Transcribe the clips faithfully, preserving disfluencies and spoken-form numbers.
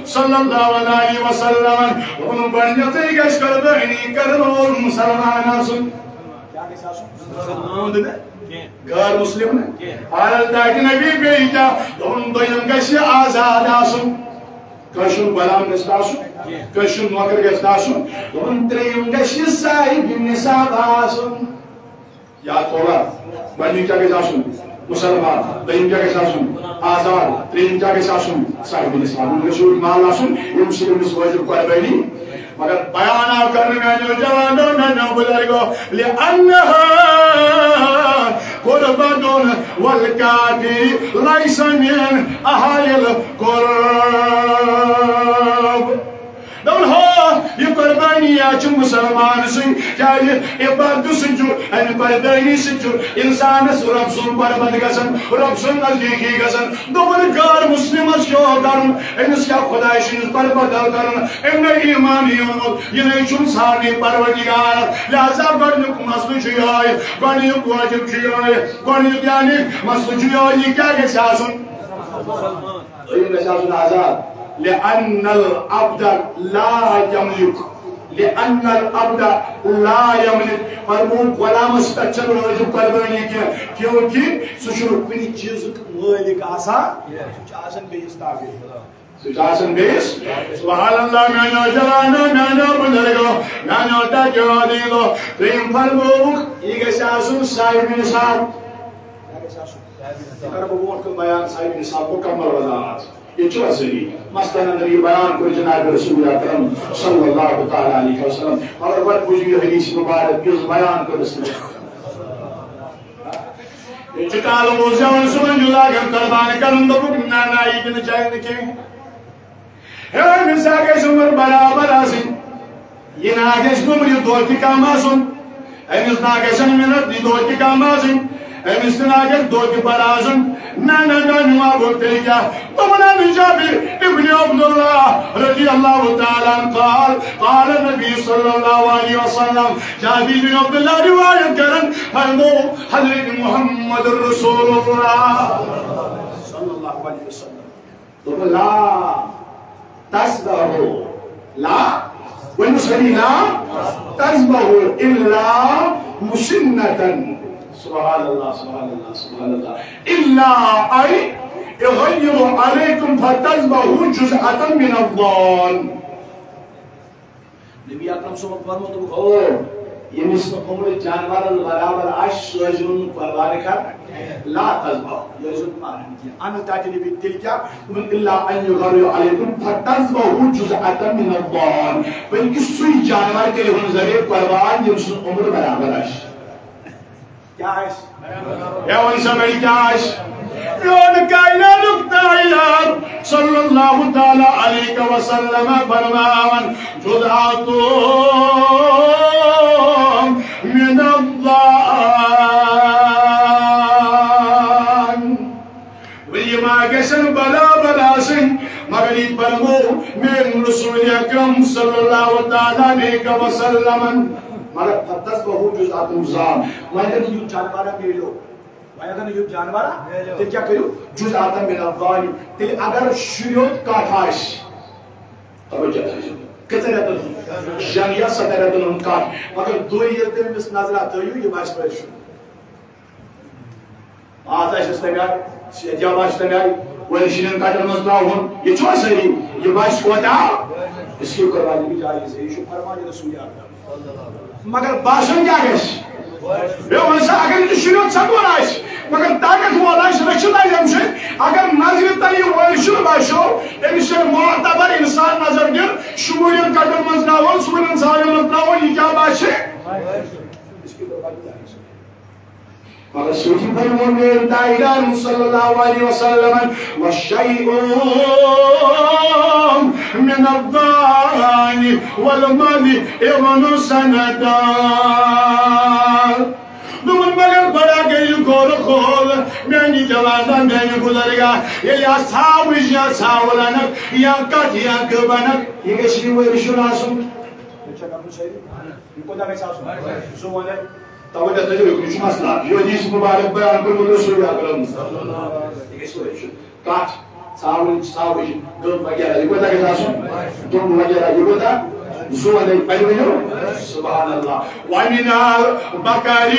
صلی اللہ علیہ وسلم۔ دوٚپُن، گۄڈٕنیتھٕے گژھِ قۄربٲنی کرن وول مسلمان آسُن۔ کیٛاہ گژھِ آسُن؟ مسلمان نہٕ۔ غٲر مسلم نہٕ۔ حالت تاکہِ نبی بیٚیہِ کیٛاہ؟ دوٚپُن، دوٚیِم گژھِ آزاد آسُن۔ کٲنٛسہِ ہُنٛد غلام گژھِ نہٕ آسُن، کٲنٛسہِ ہُنٛد نوکر گژھِ نہٕ آسُن۔ دوٚپُن، ترٛیٚیِم گژھِ صاحب نصاب آسُن۔ یاد تھوڑا، گۄڈٕنیُک کیٛاہ گژھِ آسُن؟ مسلمان۔ دوٚیِم کیٛاہ گژھِ آسُن؟ آزاد۔ ترٛیٚیِم کیٛاہ گژھِ آسُن؟ صاحب نصاب۔ یِم گژھِ یوٗت مال آسُن، ییٚمہِ سۭتۍ أمِس وٲجِب قۄربٲنی۔ مگر بیان آو کرنہٕ میٛانیو جوانو، میٛانیو بُزرگو، لِأَنَّهَا قُرْبَةٌ وَالْكَافِرُ لَيْسَ مِنْ أَهْلِ الْقُرْبِ۔ دوٚپُن، ہو، یہِ قۄربٲنی یا چھِ مسلمان سٕنٛز، کیٛازِ عبادتہٕ سۭتۍ چھُ، اَمہِ قۄربٲنی سۭتۍ چھُ اِنسانَس رۄب سُنٛد قۄربت گژھان، رۄب سُنٛد نزدیٖکی گژھان۔ دوٚپُن، غٲر مسلمس کیٛاہ کرُن؟ أمِس کیٛاہ خۄداے سٕنٛدِس قۄربت کرُن؟ أمۍ نَے ایٖمان یہِ اوٚنمُت، یہِ نَے چھُنہٕ ژھانٛڈنٕے پروردگار۔ لہذا گۄڈٕنیُک مسلہٕ چھُ یِہوٚے، گۄڈٕنیُک وٲجِب چھُ یِہوٚے، گۄڈٕنیُک یعنی مسلہٕ چھُ یِہوٚے، یہِ کیٛاہ گژھِ آسُن؟ دوٚیِم گژھِ آسُن آزاد۔ لِأَنَّ الْعَبْدَ لَا يَمْلِكُ، لِأَنَّ الْعَبْدَ لَا يَمْلِكُ۔ فرمووُکھ، غلامس پٮ۪ٹھ چھَنہٕ وٲجِب قۄربٲنی کینٛہہ، کیونکہ سُہ چھُنہٕ کُنہِ چیٖزُک مٲلِک آسان، سُہ چھُ آسان بیٚیِس تابع۔ سُہ چھُ آسان بیٚیِس۔ سبحان اللہ، میٛانیو جوانو، میٛانیو بُزرگو، میٛانیو ٹاٹیو عزیزو، تٔمۍ فرمووُکھ، یہِ گژھِ آسُن صاحب نصاب۔ کیٛاہ گژھِ آسُن؟ یہِ کَرٕ بہٕ برونٛٹھ کُن بیان، صاحب نصاب مُکمل وضاحت۔ ییٚتہِ چھُ اَصٕلی۔ مثلاً اگر یہِ بیان کوٚر جناب رسول اکرم صلی اللہ تعالیٰ علیہ وسلم، مگر گۄڈٕ بوٗزِو یہِ حدیث مبارک یُس بیان کوٚر رسول اکرم۔ ییٚتہِ چھُ کالہٕ اوس زٮ۪وان صُبحن جُز اکھ قربان کرُن، دوٚپُکھ، نہ، نہ، یہِ تہِ نہٕ چلہِ نہٕ کینٛہہ۔ ہے، أمِس ہا گژھِ عمر برابر آسٕنۍ۔ یہِ نہ گژھِ نہٕ عمرِ دۄہ تہِ کم آسُن۔ أمِس نہ گژھن مِنت یہِ دۄہ تہِ کم آسٕنۍ۔ أمِس تہِ نہ گژھِ دۄہ تہِ بڑٕ آسُن۔ نہ، نہ، نہ، نہ، وۄنۍ تیٚلہِ کیٛاہ؟ دوٚپُن، عن جابر ابن عبد الله رضي الله تعالى عنه قال، قال النبي صلى الله عليه وسلم، جابر بن عبد الله روایت کران، فرمو حضرت محمد رسول اللہ صلی اللہ علیہ وسلم۔ دوٚپُن، لا تذبحوا، لا، ؤنِو سٲری، لا تذبحوا إلا مسنة۔ سبحان اللہ، سبحان اللہ، سبحان اللہ۔ إلا أن يغير عليكم فتذبحوا جذعة من الضأن۔ نبی اکرم صٲبن فرموو، دوٚپُکھ، او، ییٚمِس نہٕ عمر جانورن برابر آسہِ، سُہ ٲسۍزیو نہٕ قۄربان کران۔ لا تذبحوا، یہِ ٲسۍزیو نہٕ ماران کینٛہہ۔ اَمہِ تَتہِ نبی تیٚلہِ کیٛاہ؟ دوٚپُن، إلا أن يغير عليكم فتذبحوا جذعة من الضأن۔ بلکہِ سُے جانور کٔرِو وۄنۍ ذبح قۄربان، ییٚمہِ سُنٛد عمر برابر آسہِ۔ کیٛاہ آسہِ؟ ہے، وۄنۍ سا وۄنۍ کیٛاہ آسہِ؟ میون کائناتُک تاجدار صلی اللہ تعالیٰ علیہ وسلم فرماوان، جذعة من الضأن۔ وۄنۍ یہِ ما گژھن برابر آسٕنۍ، مگر یہِ فرمو میٲنۍ رسول اکرم صلی اللہ تعالیٰ علیہ وسلمن۔ مگر فتذبحوا جذعة من الضأن۔ وۄنۍ اگر یُتھ جانورا میلیو، وۄنۍ اگر یُتھ جانورا، تیٚلہِ کیٛاہ کٔرِو؟ جذعة من الضأن۔ تیٚلہِ اگر شُریوت کٹھ آسہِ، توجہ تھٲیزیو، کٔژن رٮ۪تن ہُنٛد؟ شٮ۪ن یا ستن رٮ۪تن ہُنٛد کٹھ، مگر دُے ییٚلہِ تُہۍ أمِس نظرا تھٲیِو، یہِ باسہِ وۄنۍ شُر۔ ماز آسٮ۪س تَمہِ آیہِ، صحت یاب آسہِ تَمہِ آیہِ، ؤرشہِ ہٕنٛدٮ۪ن کَٹٮ۪ن منٛز ترٛاوُن۔ یہِ چھُوا صحیح؟ یہِ باسہِ کوتاہ؟ اس کی قربانی بھی جائز ہے، یہِ چھُ فرمان رسول اکرم۔ مگر باسُن کیٛاہ گژھِ؟ مےٚ ووٚن سا، اگر یہِ شُریوت سَتوُہن آسہِ، مگر طاقت وول آسہِ، رٔچھِتھ آسہِ اَمہِ سۭتۍ، اگر نظرِ تَل یہِ ؤرشہِ باسیو، أمِس چھِ معتبر اِنسان نظر دِنۍ، شُموٗرٮ۪ن کَٹٮ۪ن منٛز ترٛاوُن، شُموٗرٮ۪ن ژھاوٮ۪ن منٛز ترٛاوُن، یہِ کیٛاہ باسہِ؟ اس کی قربانی جائز ہے۔ مگر سۭتی فرموو میٲنۍ تاجدارن صلی اللہ علیہ وسلمن، وشيء من الضأن والمعز ابن سنتين۔ دوٚپُن، مگر بڑا گٔے یہِ گورٕ کھول، میانہِ جوانا، میانہِ بُزرگا، ییٚلہِ اَتھ ژھاوٕج یا ژھاوُل اَنکھ، یا کَٹھ یا گٔب اَنکھ، یہِ گژھِ یہِ ؤرشُن آسُن۔ یہِ کوٗتاہ گژھِ آسُن؟ زٕ وَنے۔ توجہ تھٲیِو، یہِ چھُ مسلہٕ اکھ۔ یہِ حدیث مبارک بیان کوٚرمُت رسول اکرم۔ یہِ گژھِ وۄنۍ چھُ کتھ۔ ژھاوٕج، ژھاوٕج، گٔب وغیرہ، یہِ کوٗتاہ گژھِ آسُن؟ دُم وغیرہ، یہِ کوٗتاہ؟ زُو اَنَے، پَلہِ ؤنِو۔ سبحان اللہ۔ وَمِنَ الْبَقَرِ،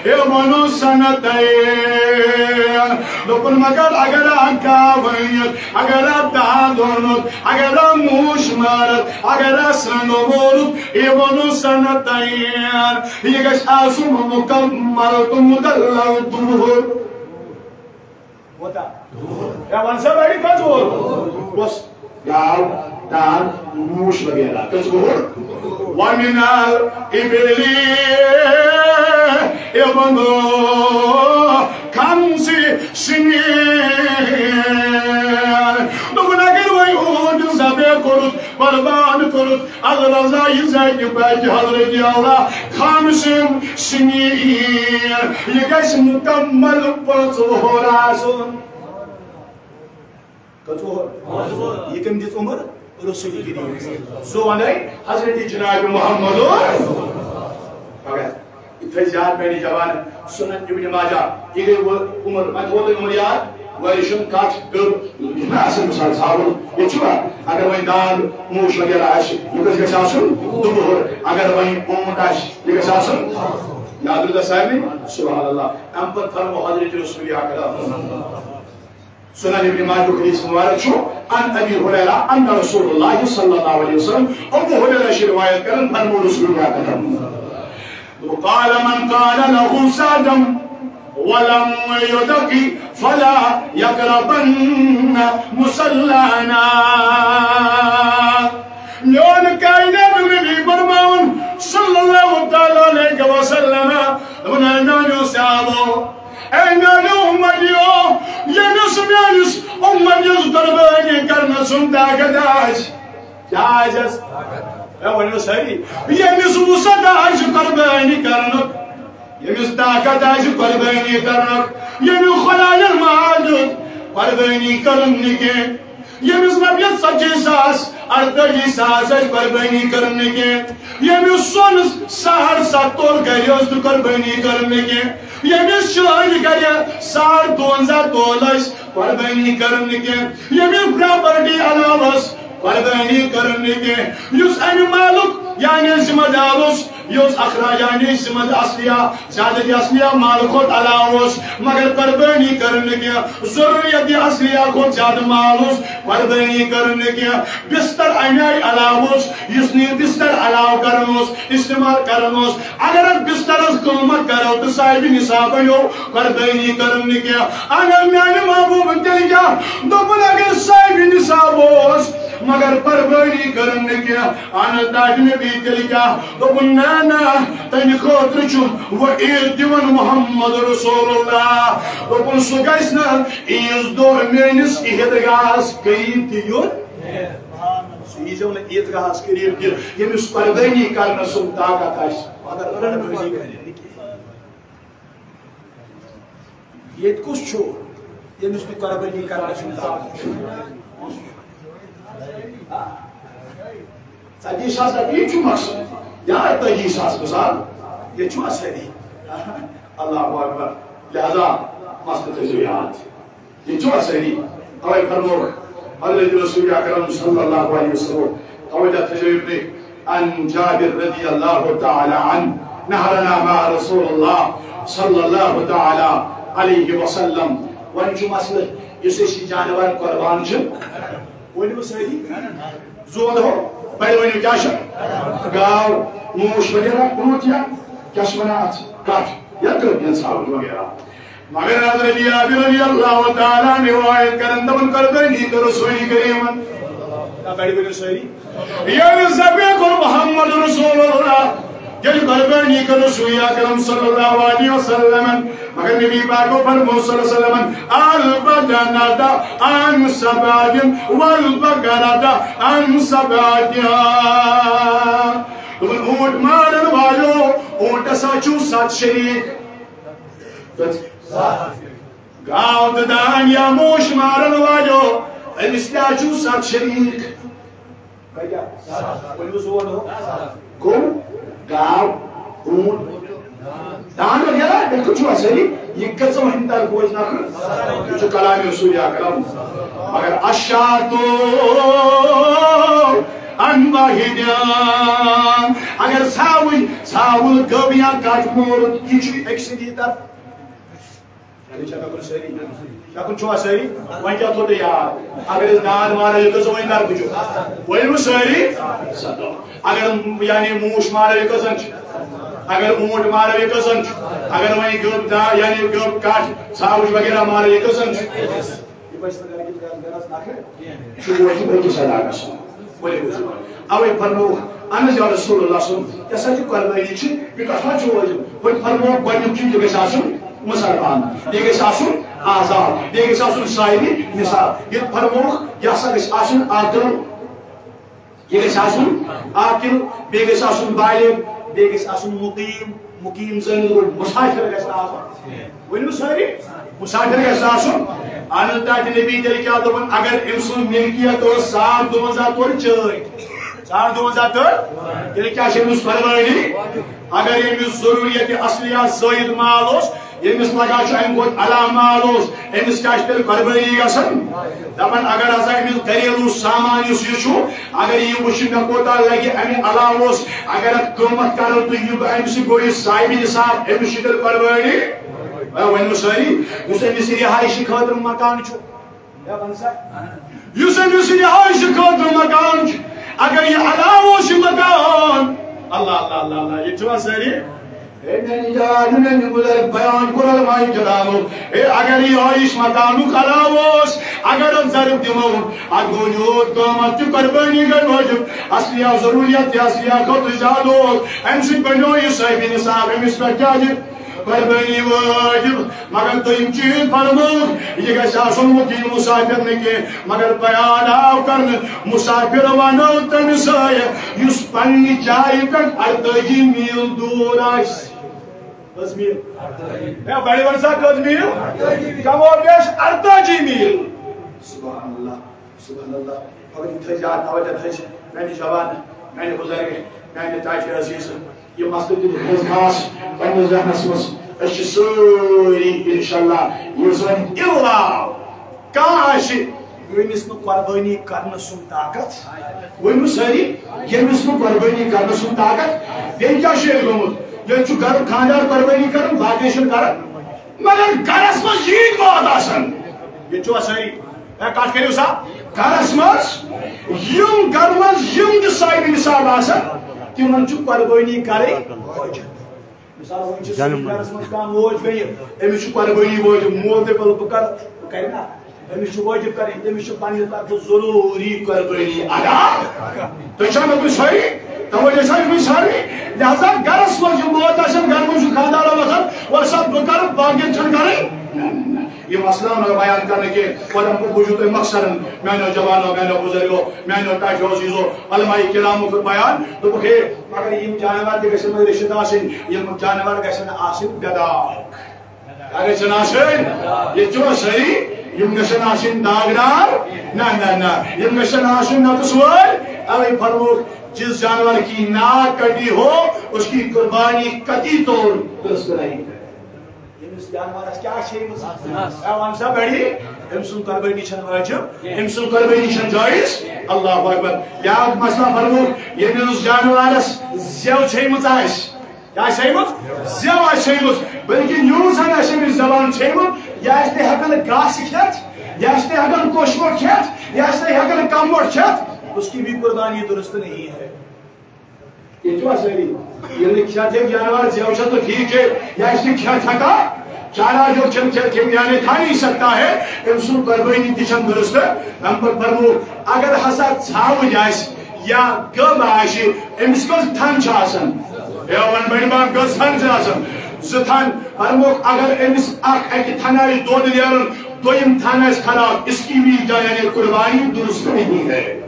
یِمَن سَنَتَیْنِ۔ دوٚپُن، مگر اگر اکھ گاو أنِتھ، اگر اکھ داند اوٚنُتھ، اگر اکھ موٗش مارَتھ، اگر اکھ سرٛنٛڈ وولُتھ، یِمَن سَنَتَیْنِ۔ یہِ گژھِ آسُن مُکمل تہٕ مُدلل دُوہُر۔ کوتاہ؟ ہے، وَن سا بڑِ کٔژ وُہُر؟ کۄس؟ گاو، داند، موٗش وغیرہ۔ کٔژ وُہُر؟ وَمِنَ الْإِبِلِ، یِمَن خَمْسِ سِنِينَ۔ دوٚپُن، اگر وۄنۍ اوٗنٹ ذبح کوٚرُتھ، قربان کوٚرُتھ، الرضا، یہِ زَنہِ بَچہِ حضرت اعلیٰ خَمْسِ سِنِينَ، یہِ گژھِ مُکمل پانٛژھ وُہُر آسُن۔ کٔژ وُہُر؟ یہِ کٔمۍ دِژ عمر؟ رسول کریم۔ سُہ وَنے حضرت جناب محمد۔ مگر یہِ تھٲے زیادٕ میٛانہِ جوان سُنن ابن ماجہ۔ یہِ گٔے وۄنۍ عمر، وۄنۍ تھوٚو تۄہہِ عمر یاد؟ ؤرِشن کَٹھ پیوٚر، یہِ چھُنہ اَصٕل مِثال ژھاوُل۔ ییٚتہِ چھُوا؟ اگر وۄنۍ داند موٗش وغیرہ آسہِ، یہِ کٔژ گژھِ آسُن؟ دُوہُر۔ اگر وۄنۍ اوٗنٹ آسہِ، یہِ گژھِ آسُن؟ یاد روٗزا سارنٕے؟ سبحان اللہ۔ اَمہِ پتہٕ فرموو حضرت رسول اکرم۔ سنن ابن ماجہ حدیث مبارک چھُ، عن ابی ہریرہ ان رسول اللہ صلی اللہ علیہ وسلم، ابو ہریرہ چھُ روایت کران، فرموو رسول اکرم۔ قال من كان له سعة ولم يدق فلا يقربن مصلانا۔ میون کائنات نبی فرماوان صلی اللہ تعالیٰ علیہ وسلم، دوٚپُن، اے میانیو صحابو، اے میانیو امتیو، ییٚمِس میٲنِس امتس قربٲنی کرنس سُنٛد طاقت آسہِ، کیٛاہ آسٮ۪س؟ اے، ؤنِو سٲری۔ ییٚمِس وُسعت آسہِ قۄربٲنی کرنُک، ییٚمِس طاقت آسہِ قۄربٲنی کرنُک، ییٚمِس خۄدایَن مال دیُت قۄربٲنی کرُن نہٕ کینٛہہ، ییٚمِس رۄپیَس ژتجی ساس، اَرتٲجی ساس آسہِ قۄربٲنی کرُن نہٕ کینٛہہ، ییٚمِس سۄن ساڑ ستھ تول گرِ اوس تہٕ قۄربٲنی کرُن نہٕ کینٛہہ، ییٚمِس چٲنۍ گرِ ساڑ دُوَنزاہ تول آسہِ قۄربٲنی کرُن نہٕ کینٛہہ، ییٚمِس پراپرٹی علاوٕ ٲس قۄربٲنی کٔرٕن نہٕ کینٛہہ۔ یُس اَمہِ مالُک یعنی ذمہ دار اوس، یہِ اوس اخراج یعنی ذمہ دار اصلیہ، زیادتی اصلیہ مال کھۄتہٕ علاوٕ اوس، مگر قۄربٲنی کٔرٕن نہٕ کینٛہہ۔ ضروریت اصلیہ کھۄتہٕ زیادٕ مال اوس، قۄربٲنی کٔرٕن نہٕ کینٛہہ۔ بستر اَمہِ آیہِ علاوٕ اوس، یُس نہٕ یہِ بستر علاوٕ کران اوس، استعمال کران اوس۔ اگر اتھ بسترس قۭمتھ کرو تہٕ صاحبِ نصابے یو قۄربٲنی کرن نہٕ کینٛہہ۔ اگر میانہِ محبوبن تیٚلہِ کیٛاہ؟ دوٚپُن، اگر صاحبِ نصاب اوس مگر قۄربٲنی کرن نہٕ کینٛہہ۔ اہن حظ، تاج نبی تیٚلہِ کیٛاہ؟ دوٚپُن، نہ، نہ، تمہِ خٲطرٕ چھُ وۄنۍ عیٖد دِوان محمد رسول اللہ۔ دوٚپُن، سُہ گژھِ نہٕ عیٖذ دۄہ میٲنِس عیٖدگاہس قریٖب تہِ یُن۔ سُہ ییٖزیو نہٕ عیٖدگاہس قریٖب تہِ، ییٚمِس قۄربٲنی کرنس سُنٛد طاقت آسہِ، مگر قۄربٲنی کرِ نہٕ کینٛہہ۔ ییٚتہِ کُس چھُ، ییٚمِس نہٕ قۄربٲنی کرنس سُنٛد طاقت چھُ؟ ژتجی ساس رۄپیہِ چھُ مقصد، یا ارتٲجی ساس مثال، ییٚتہِ چھُ اثر۔ اللہ اکبر۔ لہذا مسلہٕ تھٲیزیو یاد۔ یہِ چھُوا صحیح؟ اوے فرموو حضرت رسول اکرم صلی اللہ علیہ وسلم۔ توجہ تھٲیِو ابن عن جابر رضی اللہ تعالی عنہ، نحرنا مع رسول اللہ صلی اللہ تعالی علیہ وسلم۔ وۄنۍ چھُ مسئلہ، یُس أسۍ یہِ جانور قربان چھِ، ؤنِو صحیح، زوٗ وَنہو، بَڑِ ؤنِو کیٛاہ چھُ؟ گاو، موٗش وغیرہ، کُنوُہ یا کیٛاہ چھِ وَنان اَتھ؟ کَٹھ یا کٔرپِیَن ژھاوٕج وغیرہ۔ مگر حضرت جابر رضی اللہ تعالیٰ عنہ روایت کرن، دپن، قربٲنی کٔر رسول کریمن۔ نہ، بڑِ ؤنِو سٲری۔ ییٚلہِ ذبح کوٚر محمد رسول اللہ، ییٚلہِ قربٲنی کٔر رسول اکرم صلی اللہ علیہ وسلم، مگر نبی پاکو فرموو صلی اللہ علیہ وسلم، البدنة عن سبع والبقرة عن سبع۔ دوٚپُن، اوٗنٹ مارن والٮ۪و، اوٗنٹس ہا چھِو ستھ شریٖک۔ گاو تہٕ دان یا موش مارن والٮ۪و، أمِس تہِ ہا چھُو ستھ شریٖک۔ کۭتیٛاہ؟ ؤنِو زور۔ گوٚو گاو، اوٗنٹ، دان وغیرہ، بِلکُل چھُوا سٲری؟ یہِ کٔژَن ہٕنٛدۍ طرفہٕ اوس نخرٕ؟ یہِ چھُ کلام رسول اکرم۔ مگر الشاة عن واحدة، اگر ژھاوٕج، ژھاوُل گٔب یا کَٹھ مورُت، یہِ چھُ أکۍ سٕنٛدی طرفہٕ۔ یعنی چھا مےٚ کُن سٲری؟ مےٚ کُن چھُوا سٲری؟ وۄنۍ کیٛاہ تھوٚو تۄہہِ یاد؟ اگر أسۍ داند مارو، یہِ کٔژَن ہٕنٛدۍ طرفہٕ چھُ؟ ؤنِو سٲری۔ اگر یعنی موٗش مارو، یہِ کٔژَن چھُ؟ اگر اوٗنٹ مارو، یہِ کٔژَن چھُ؟ اگر وۄنۍ گٔب دا-، یعنی گٔب کَٹھ، ژھاوٕج وغیرہ مارو، یہِ کٔژَن چھُ؟ یہِ پَزِ نہٕ گَرِ کِس گَرَس نَکھٕ۔ چھُ ووتمُت أکِس علاقَس منٛز۔ ؤلِو حظ۔ اَوَے فرمووُکھ، اَہَن حظ یا رسول اللہ صلی اللہ علیہ وسلم، یۄس ہا یہِ قۄربٲنی چھِ، یہِ کَتھ منٛز چھُ وٲجِب؟ وۄنۍ فرمووُکھ، گۄڈٕنیُک چیٖز، یہِ گژھِ آسُن مُسلمان، بیٚیہِ گژھِ آسُن آزاد، بیٚیہِ گژھِ آسُن صاحبِ نصاب۔ یہِ فرمووُکھ، یہِ ہسا گژھِ آسُن عاقل، یہِ گژھِ آسُن عاقل، بیٚیہِ گژھِ آسُن بالغ، بیٚیہِ گژھِ آسُن مُقیٖم۔ مُقیٖم زَن گوٚو، مُسافِر گژھِ نہٕ آسُن۔ ؤنِو سٲری، مُسافِر گژھِ نہٕ آسُن۔ اَہَن حظ، تَتہِ نبی تیٚلہِ کیٛاہ دوٚپُن؟ اگر أمۍ سُنٛد مِلکیت ٲس ساڑ دُوَنزاہ توٚر چٲنۍ، ساڑ دُوَنزاہ توٚر، تیٚلہِ کیٛاہ چھِ أمِس قۄربٲنی؟ اگر أمِس ضروٗریت اصلیہ زٲیِد مال اوس، ییٚمِس لگان چھُ اَمہِ کھۄتہٕ علاوٕ مال اوس، أمِس کیٛاہ چھِ تیٚلہِ قۄربٲنی گژھان؟ دَپان، اگر ہسا أمِس گریلوٗ سامان یُس یہِ چھُ، اگر یہِ وٕچھِ مےٚ کوٗتاہ لگہِ اَمہِ علاوٕ اوس، اگر اَتھ قۭمَتھ کَرو تہٕ یہِ بہٕ اَمہِ سۭتۍ گوٚو یہِ صاحبِ نصاب، أمِس چھِ تیٚلہِ قۄربٲنی۔ آ، ؤنِو سٲری، یُس أمِس رِہایشہِ خٲطرٕ مکان چھُ، ہے، وَن سا۔ یُس أمِس رِہایشہِ خٲطرٕ مکان چھُ، اگر یہِ علاوٕ اوس یہِ مکان، اللہ، اللہ، اللہ، اللہ، یہِ چھُوا سٲری؟ ہے میٛانہِ جان، میٛانہِ بُزرگ بیان کوٚر علماء کرامو۔ ہے، اگر یہِ رِہایش مکانُک علاوٕ اوس، اگر اَتھ ضرب دِمو، اَتھ گوٚو یوٗت قۭمَتھ تہِ قۄربٲنی گٔے وٲجِب۔ اصلیہ ضروٗریت تہِ اصلیہ کھۄتہٕ زیادٕ اوس۔ اَمہِ سۭتۍ بَنیو یہِ صٲحبِ نصاب، أمِس پٮ۪ٹھ کیٛاہ چھِ؟ قۄربٲنی وٲجِب۔ مگر دوٚیِم چیٖز فرمووُکھ، یہِ گژھِ آسُن مُقیٖم، مُسافِر نہٕ کینٛہہ۔ مگر بیان آو کرنہٕ، مُسافِر وَنو تٔمِس سۭتۍ، یُس پننہِ جایہِ پٮ۪ٹھ اَرتٲجی میٖل دوٗر آسہِ۔ کٔژ میٖل؟ ہے، بڑِ وَن سا، کٔژ میٖل؟ کم و بیش اَرتٲجی میٖل۔ سبحان اللہ، سبحان اللہ۔ مگر یہِ تھٲیزِ یاد، توجہ تھٲیزِ، میٛانہِ جوان، میٛانہِ بُزرگ، میٛانہِ تاجہِ عزیٖز۔ یہِ مسلہٕ تہِ تھٲیِو خاص پننِس ذہنس منٛز۔ أسۍ چھِ سٲری انشاءاللہ، یُس وۄنۍ الا کانٛہہ آسہِ، ییٚمِس نہٕ قۄربٲنی کرنہٕ سُنٛد طاقت، ؤنِو سٲری، ییٚمِس نہٕ قۄربٲنی کرنہٕ سُنٛد طاقت، بیٚیہِ کیٛاہ چھُ ییٚتہِ گوٚمُت؟ ییٚتہِ چھُ گرُک خانٛدار قۄربٲنی کران، باقٕے چھِنہٕ کران، مگر گرس منٛز ییٖتۍ واد آسن، ییٚتہِ چھِوا سٲری؟ ہے، کتھ کٔرِو سا۔ گرس منٛز یِم، گرٕ منٛز یِم تہِ صاحبِ نصاب آسن، تِمن چھُ قۄربٲنی کرٕنۍ وٲجِب۔ مثال، وۄنۍ چھِ سٲنِس گرس منٛز کانٛہہ موج بیٚنہِ، أمِس چھُ قۄربٲنی وٲجِب۔ مول دَپہِ، "وَلہٕ بہٕ کرٕ، بہٕ کرٕ نا؟" أمِس چھُ وٲجِب کرٕنۍ، تٔمِس چھُ پننہِ طرفہٕ ضروٗری قۄربٲنی ادا۔ تُہۍ چھا مےٚ کُن سٲری؟ توجہ چھا مےٚ کُن سٲری؟ لہذا گرس منٛز یِم بٲژ آسن، گرٕ منٛز چھُ خانٛدار آسان، وَلہٕ سا بہٕ کرٕ، باقین چھَنہٕ کرٕنۍ۔ یہِ مسلہٕ آو نہٕ بیان کرنہٕ کینٛہہ۔ گۄڈٕ اَمہِ پتہٕ بوٗزِو تُہۍ مۄخصرن، میانیو جوانو، میانیو بُزرگو، میانیو ٹاٹھیو عزیزو، علماء کرامو کوٚر بیان، دوٚپُکھ، ہے، مگر یِم جانور تہِ گژھن وۄنۍ رٔچھِتھ آسٕنۍ، یِم جانور گژھن نہٕ آسٕنۍ بے داغ۔ کیٛاہ گژھن آسٕنۍ؟ ییٚتہِ چھِوا سٲری؟ یِم گژھن آسٕنۍ داغدار؟ نہ، نہ، نہ۔ یِم گژھن آسٕنۍ نَژَس وٲلۍ۔ اَوَے فرمووُکھ، جس جانور کی ناک کٹی ہو، اس کی قربانی قطعی طور درست نہیں ہے۔ ییٚمِس جانورس کیٛاہ چھے أمِس؟ ہے، وَن سا بڑی، أمۍ سُنٛد قۄربٲنی چھَنہٕ وٲجِب، أمۍ سُنٛد قۄربٲنی چھَنہٕ جٲیِز۔ اللہ اکبر۔ بیٛاکھ مسئلہ فرمووُکھ، ییٚمِس جانورس زٮ۪و چھیمٕژ آسہِ، کیٛاہ چھیمٕژ؟ زٮ۪و آسہِ چھیمٕژ، بلکہِ یوٗت زن آسہِ أمِس زبان چھیمٕژ، یہِ آسہِ نہٕ ہٮ۪کان گاسہٕ کھٮ۪تھ، یہِ آسہِ نہٕ ہٮ۪کان کوٚش ووٚٹ کھٮ۪تھ، یہِ آسہِ نہٕ ہٮ۪کان کم ووٚٹ کھٮ۪تھ، اس کی بھی قربانی درست نہیں ہے۔ ییٚتہِ چھِوا سٲری؟ ییٚلہِ نہٕ کھٮ۪تھ ہیٚکہِ جانور، زٮ۪و چھےٚ تہٕ ٹھیٖک چھے، یہِ آسہِ نہٕ کھٮ۪تھ ہٮ۪کان، چارہ جو کھٮ۪ن کھٮ۪تھ کھٮ۪ن، یعنی کھا نہیں سکتا ہے، أمۍ سُنٛد قۄربٲنی تہِ چھَنہٕ درست۔ اَمہِ پَتہٕ فرموو، اگر ہسا ژھاوٕج آسہِ یا گٔب آسہِ، أمِس کٔژ تھَن چھِ آسان؟ ہے، وۄنۍ بٔڑۍ بب، کٔژ تھَن چھِ آسان؟ زٕ تھَن۔ فرمووُکھ، اگر أمِس اکھ، اَکہِ تھَنہِ آسہِ دۄد نیران، دوٚیِم تھَن آسہِ خراب، اس کی بھی یعنی قربانی درست نہیں ہے۔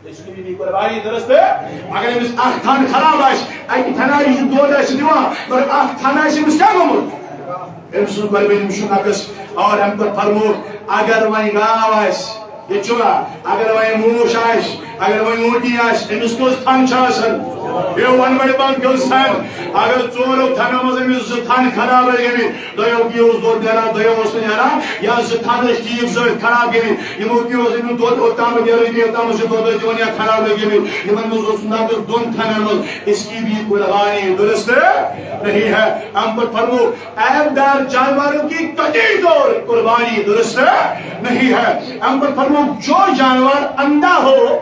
اس کی بھی قربانی درست ہے۔ اگر أمِس اکھ تھَن خراب آسہِ، اَکہِ تھَنہِ آسہِ یہِ دۄد آسہِ دِوان، مگر اکھ تھَن آسہِ أمِس کیٛاہ گوٚمُت؟ أمۍ سُنٛد قۄربٲنی چھُ نقص۔ اور اَمہِ پَتہٕ فرمووُکھ، اگر وۄنۍ گاو آسہِ، ییٚتہِ چھُنہ، اگر وۄنۍ موٗش آسہِ، اگر وۄنۍ اوٗنٹی آسہِ، أمِس کٔژ تھن چھِ آسان؟ بیٚیہِ وَنہٕ بَڑِ بنٛد کٔژ تھن؟ اگر ژورو تھنو منٛز أمِس زٕ تھن خراب لٔگۍ گٔمٕتۍ، دۄیو کی اوس دۄد نیران، دۄیو اوس نہٕ نیران، یا زٕ تھن ٲسۍ ٹھیٖک زٲوِتھ خراب گٔمٕتۍ، یِمو کی اوس أمِس دۄد اوٚتام نیران، یوٚتام اوس یہِ دۄد اوس دِوان یا خراب لٔگۍ گٔمٕتۍ، یِمن منٛز اوس نقص دۄن تھنن منٛز، اس کی بھی قربانی درست نہیں ہے۔ اَمہِ پتہٕ فرموو، عیب دار جانوروں کی قطعی طور قربانی درست نہیں ہے۔ اَمہِ پتہٕ فرموو، جو جانور اندھا ہو،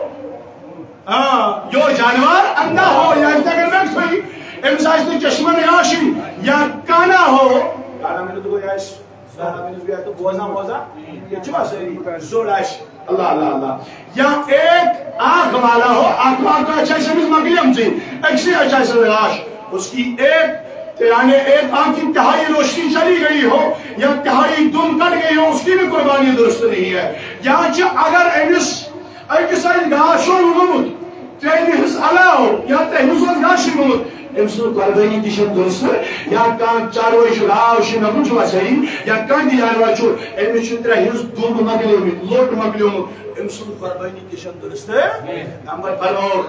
ہاں، جو جانور اندھا ہو، یا اگر نہ تھوئی، أمِس آسہِ نہٕ چشمن گاشی یا کانا ہو، کانا مےٚ دوٚپ، یہِ آسہِ، کانا مےٚ دوٚپ، یہِ آسہِ بوزان ووزان، ییٚتہِ چھُ آسان سٲری زوٚر آسہِ۔ اللہ، اللہ، اللہ۔ یا ایک آنکھ والا ہو، آنکھ والا چھِ اَسہِ أمِس مۄکلیمژٕے، أکسٕے أچھ آسہِ لاش۔ اس کی ایک، یعنی ایک آنکھ کی تہائی روشنی چلی گئی ہو یا تہائی دم کٹ گئی ہو، اس کی بھی قربانی درست نہیں ہے۔ یا چھِ اگر أمِس أکِس آسہِ گاش چھُ لوٚگمُت، ترٛیٚیہِ ہٕنٛز علاوٕ یا ترٛیٚیہِ ہٕنٛز اوس گاش چھُ گوٚمُت، أمۍ سٕنٛز قۄربٲنی تہِ چھَنہٕ درست۔ یا کانٛہہ چاروٲے چھُ، گاو چھِ، مےٚ کُن چھُ وَسٲیی، یا کانٛہہ تہِ جانوَر چھُ، أمِس چھُ ترٛےٚ ہٕنٛز دُم مۄکلیومُت، لوٚٹ مۄکلیومُت، أمۍ سٕنٛز قۄربٲنی تہِ چھَنہٕ درست۔ نمبر فرموو،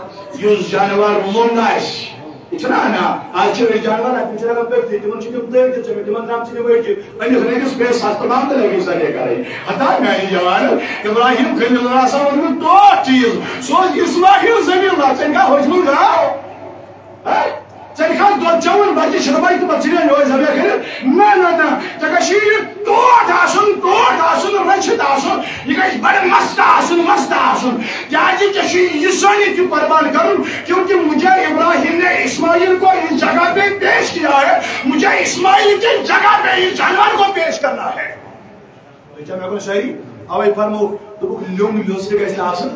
یُس جانوَر لوٚن آسہِ، یہِ چھُنہ اَنان؟ آز چھِ أڑۍ جانوَر، اَتھ منٛز چھِ لَگان پٔتھۍ، تِمَن چھِ تِم تٔلۍ تہِ ژٔمٕتۍ، تِمَن تام چھِ تِم أڑۍ تہِ أنِکھ رٔنِتھ، بیٚیہِ سَستہٕ پَہَم تہٕ لَگہِ سَرے کَرٕنۍ۔ ہتا میٛانہِ جوان، ابراہیم خلیل اللہ ہسا ووٚنمُت ٹوٹھ چیٖز، سُہ اوس اسماعیل ذبیح اللہ، ژےٚ کیٛاہ ہوٚچھمُت گاو؟ ہا؟ ژےٚ کھا دۄد چٮ۪وان بَچہِ شربَے تہٕ پَتہٕ ژھٕنیا یِہوٚے ذبح کٔرِتھ؟ نہ، نہ، نہ، ژےٚ گژھی یہِ ٹوٹھ آسُن، ٹوٹھ آسُن، رٔچھِتھ آسُن، یہِ گژھِ بَڑٕ مَستہٕ آسُن، مَستہٕ آسُن، کیٛازِ ژےٚ چھُے یہِ زٲنِتھ یہِ قۄربان کَرُن، کیونکہ مجھے ابراہیم نے اسماعیل کو اس جگہ پہ پیش کیا ہے، مجھے اسماعیل کی جگہ پہ اس جانور کو پیش کرنا ہے۔ تُہۍ چھا مےٚ کُن سٲری؟ اَوَے فرموو، دوٚپُکھ، لیوٚمب لیوٚژھ تہِ گژھِ نہٕ آسُن۔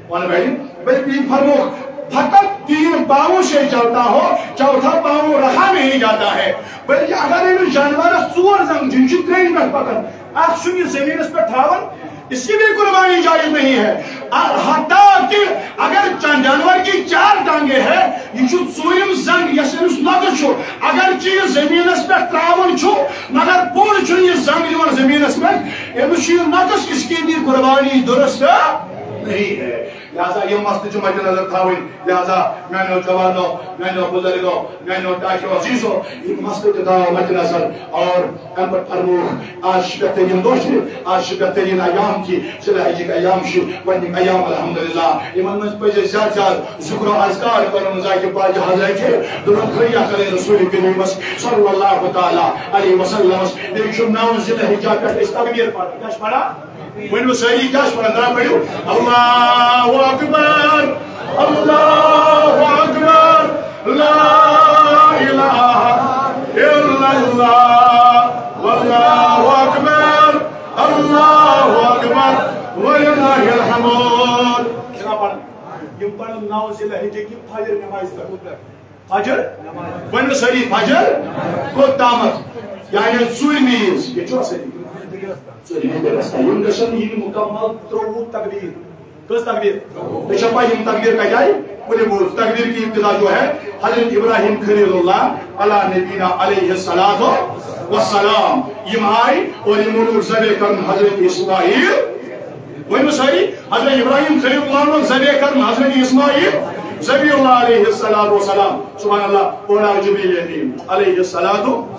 وَن بَڑِ، بلکہِ یہِ فرمووُکھ، فقط تین پاؤں سے چلتا ہو، چوتھا پاؤں رخا میں ہی جاتا ہے۔ بلکہِ اگر أمِس جانوَرَس ژور زنٛگ چھِ، یِم چھِ ترٛیٚیہِ پٮ۪ٹھ پَکان۔ اَکھ چھُنہٕ یہِ زٔمیٖنَس پٮ۪ٹھ تھاوان، اس کی بھی قربانی جائز نہیں ہے۔ حتیٰ کہ اگر جان-، جانور کی چار ٹانگیں ہیں، یہ چھو ژوٗرِم زنگ، یس أمِس نۄقص چھُ، اگرچہ یہِ زٔمیٖنَس پٮ۪ٹھ ترٛاوان چھُ، مگر پوٗرٕ چھُنہٕ یہِ زنگ یِوان زٔمیٖنَس پٮ۪ٹھ، أمِس چھُ یہِ نۄقص، اس کی بھی قربانی درست نہیں ہے۔ لہذا یِم مسلہٕ چھِ مدِ نظر تھاوٕنۍ۔ لہذا میانیو جوانو، میانیو بزرگو، میانیو ٹاٹھیو عزیزو، یِم مسلہٕ تہِ تھاوو مدِ نظر۔ اور اَمہِ پتہٕ فرمووُکھ، آز چھِ پٮ۪ٹھ تٔرِن دۄہ چھِ، آز چھِ پٮ۪ٹھ تٔرِن ایام چھِ، ذی الحجٕکۍ ایام چھِ، گۄڈٕنِکۍ ایام الحمدللہ۔ یِمن منٛز پَزِ اَسہِ زیادٕ زیادٕ ذِکر و اذکار کَرُن، زاکہِ پاکہِ حضرت درود خٲلی کَرٕنۍ رسول کریٖمس صلی اللہ تعالیٰ علیہ وسلمس۔ بیٚیہِ چھُ نَو ذی الحجہ پٮ۪ٹھ أسۍ تکبیر پَران۔ کیٛاہ چھِ پَران؟ ؤنِو سٲری، کیٛاہ چھِ پَران؟ درٛاو پٔرِو۔ اللہ اکبر، اللہ اکبر، لا الہ الا اللہ، واللہ اکبر، اللہ اکبر، وللہ الحمد۔ کیٛاہ پَران؟ یِم پَران نَو ذی الحجہ کہِ فجر نمازِ پٮ۪ٹھ۔ فجر؟ ؤنِو سٲری، فجر کوٚت تامَتھ؟ یعنی ژوٗرمہِ عیٖذ۔ ییٚتہِ چھُوا سٲری؟ ژوٗرمہِ عیٖذ گژھان۔ یِم گژھن یِنۍ مُکمل ترٛۆوُہ تکبیر۔ کٔژ تکبیر؟ تۄہہِ چھا پَے یِم تکبیر کَتہِ آیہِ؟ ؤلِو بوز، تکبیر کی ابتدا جو ہے حضرت ابراہیم خلیل اللہ علی نبینا علیہ الصلوۃ والسلام۔ یِم آیہِ اور یِمو لوگ ذبح کَرُن حضرت اسماعیل۔ ؤنِو سٲری، حضرت ابراہیم خلیل اللہ لوگ ذبح کَرُن حضرت اسماعیل ذبیح اللہ علیہ الصلوۃ والسلام۔ سبحان اللہ، پوڑا جبریل امین علیہ الصلوۃ۔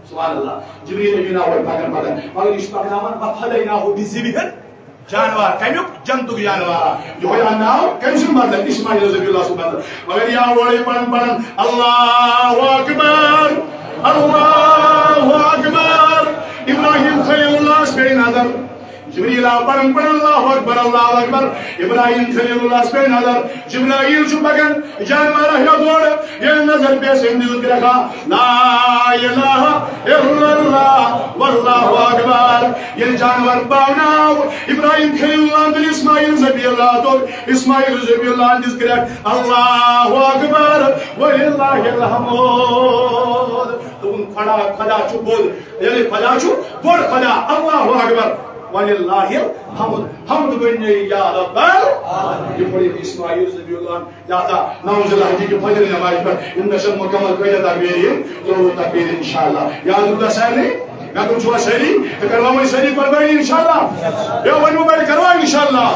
سبحان اللہ، جبریل امین آو پَکان پَکان، مگر یہِ چھُ پَکناوان، وَفَدَيْنَاهُ بِذِبْحٍ، جانوار، کَمیُک؟ جنتُک جانوار۔ یِہوٚے اَنناو، کٔمۍ سُنٛد مطلب؟ اسماعیل ذبیح اللہ سُنٛد مطلب۔ مگر یہِ آو اورَے پَران پَران، اللہ اکبر، اللہ اکبر۔ ابراہیم خلیل اللہ پے نظر۔ جبریل آو پران پران، اللہ اکبر، اللہ اکبر۔ ابراہیم خلیل اللہ پے نظر۔ جبرائیل چھُ پکان، جانور ہیوٚت اورٕ۔ ییٚلہِ نظر پیٚیَس، أمۍ دیُت کرٛٮ۪کھ، لا الہ الا اللہ، واللہ اکبر۔ ییٚلہِ جانور پاونہٕ آو، ابراہیم خلیل اللہ تُل، اسماعیل ذبیح اللہ تُل، اسماعیل ذبیح اللہ دِژ کرٛٮ۪کھ، اللہ اکبر، وللہ الحمد۔ دوٚپُن، خدا، خدا چھُ بوٚڑ۔ یعنی خدا چھُ بوٚڑ خدا، اللہ اکبر، وللہ الحمد، حمد گٔے یا رب العالمین۔ یہِ پوٚر اسماعیل ذبیح اللہ۔ لہذا نَو ذی الحجہ کہِ فجر نمازِ پٮ۪ٹھ یِم گژھن مکمل کۭتیاہ تکبیر یِن؟ ترٛۆوُہ تکبیر انشاءاللہ۔ یاد روٗدا سارنٕے؟ مےٚ دوٚپ چھُوا سٲری؟ تہٕ کروا وۄنۍ سٲری قربٲنی انشاءاللہ؟ یا ؤنِو بڑِ کروا انشاءاللہ؟